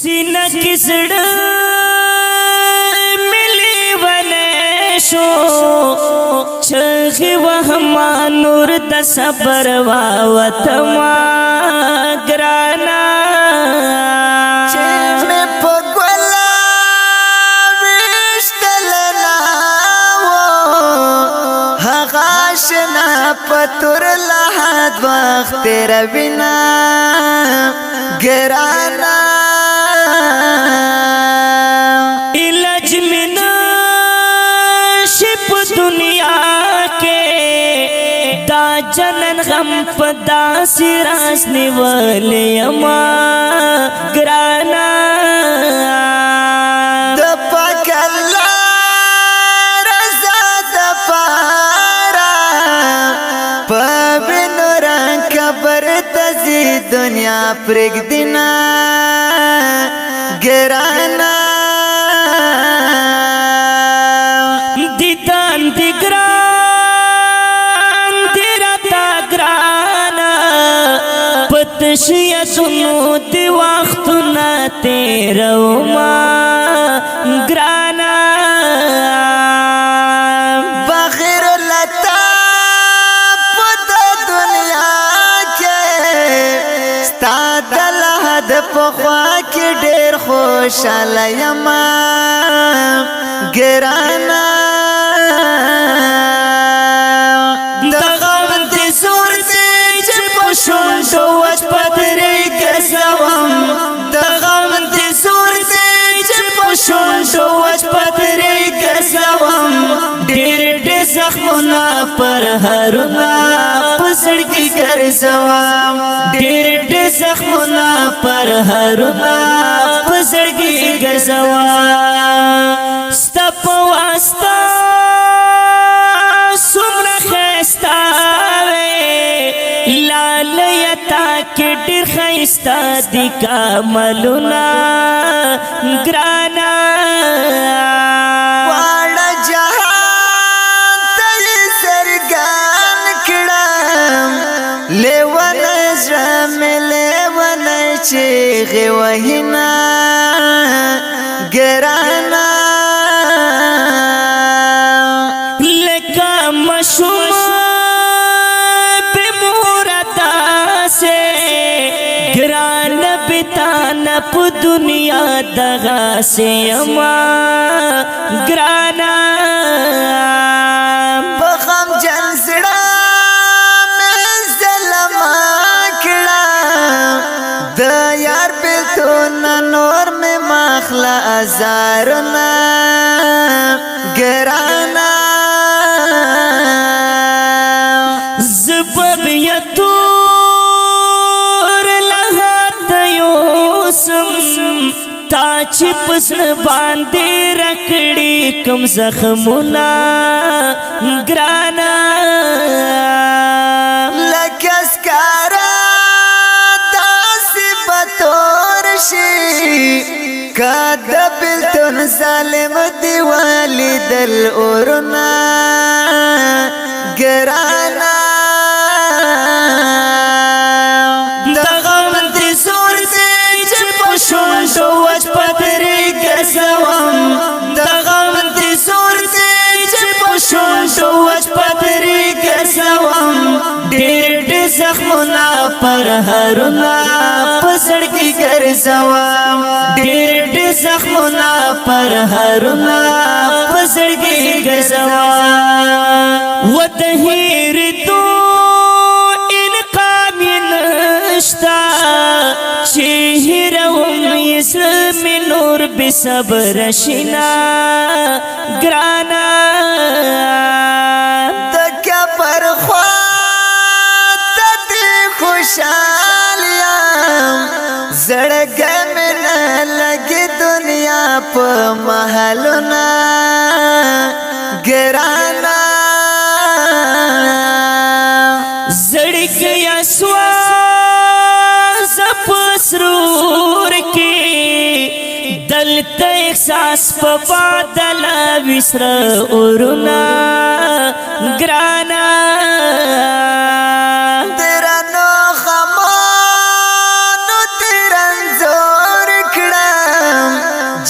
سینه کې زړه ملي ونه شو، چغي وهما نور د صبر واوتما ګرانا. چې مې په ګولا ویشتل نه و، هغه شنه پتور لحد وخت روینا ګرانا. علاج منا شپ دنیا کې دا جنن غم په داسې راز نیولې ما ګرانا. د پاک الله رضا د پارا په بنور قبر تزي دنیا پرېږ دینا ګرانا. دیدان دی ګران دی راتا ګرانا، پتشیتونو دی وختونه تیرو ما ګرانا. بغیر لتا په د دنیا کې ستا د لحد په خوا کې ډېر خوشاله یم ګرانا. د غم دې زور دې چې په شونډو وچ پترې ګرځوم، د غم دې زور دې چې په شونډو وچ پترې ګرځوم. ډېر ډېر زخمونه پر هرونه په زړګي ګرځوم، ډېر ډېر زخمونه پر هرونه په زړګي ګرځوم. ستا په واسطه څومره ښایسته وې لال یتا کې ډېر ښایسته دي کمالونه ګرانا. واړه جهان ته یې سرګان کړم، لیونه زړه مې لیونه چیغې وهینا ګرانا. لکه مشوم به مور داسې ګران بتان په دنیا دغه سیما ګرانا. په غم جن زړه مې ظلم کړه، د یار بیلتون نور مې مخله ازارونه ګرانا. زبب یتور لحد یوسم تا چې پسړ باندې رکړي کم زخمونه ګرانا. لکه سکاره داسې به تور شي که د بیلتون ظالم دی ولیدل اورونه ګرانا. د غم دې زور دې چې په شونډو وچ پترې ګرځوم، د غم دې زور دې چې په شونډو وچ پترې ګرځوم. ډېر ډېر زخمونه پر هرونه په زړګي ګرځوم، ډېر ډېر زخمونه پر هرونه په زړګي ګرځوم. وتهیر تو انقام نشتا چې هیروم یې زړه مې نور بې صبر شینا ګرانا. د کبر خوا ته دې خوشحال یم، زړګی مې نه لګي دنیا په محلونه ګرانا. زړګی اسوا زپ سرور کې دلته احساس په بادل وسر اورنا ګرانا. درنو غمانو درنځور کړه.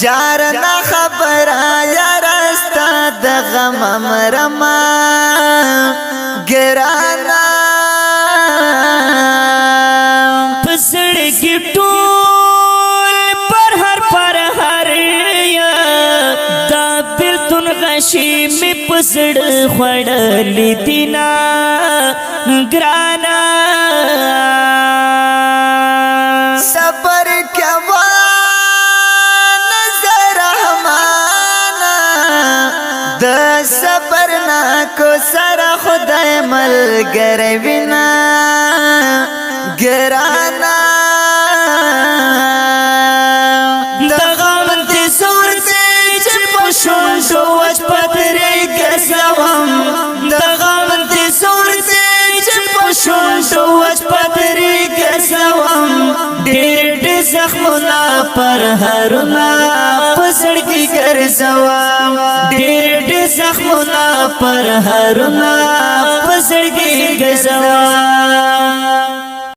جار نه خبره یارستا د غم مرما ګرانا. پزړګي ټول پر هر پر هر یا دا بلتون غشي می پزړ خړلې دینا ګرانا. صبر کوا نظر رحمانا، د صبر نا کو سره خدای ملګری وینا ګرانا. د غم دې زور دې چې په شونډو وچ پترې ګرځوم، د غم دې زور دې چې په شونډو وچ پترې ګرځوم، ډېر ډېر زخمونه پر هرونه پسړګي ګرځوم، ډېر ډېر زخمونه پر هرونه پسړګي ګرځوم.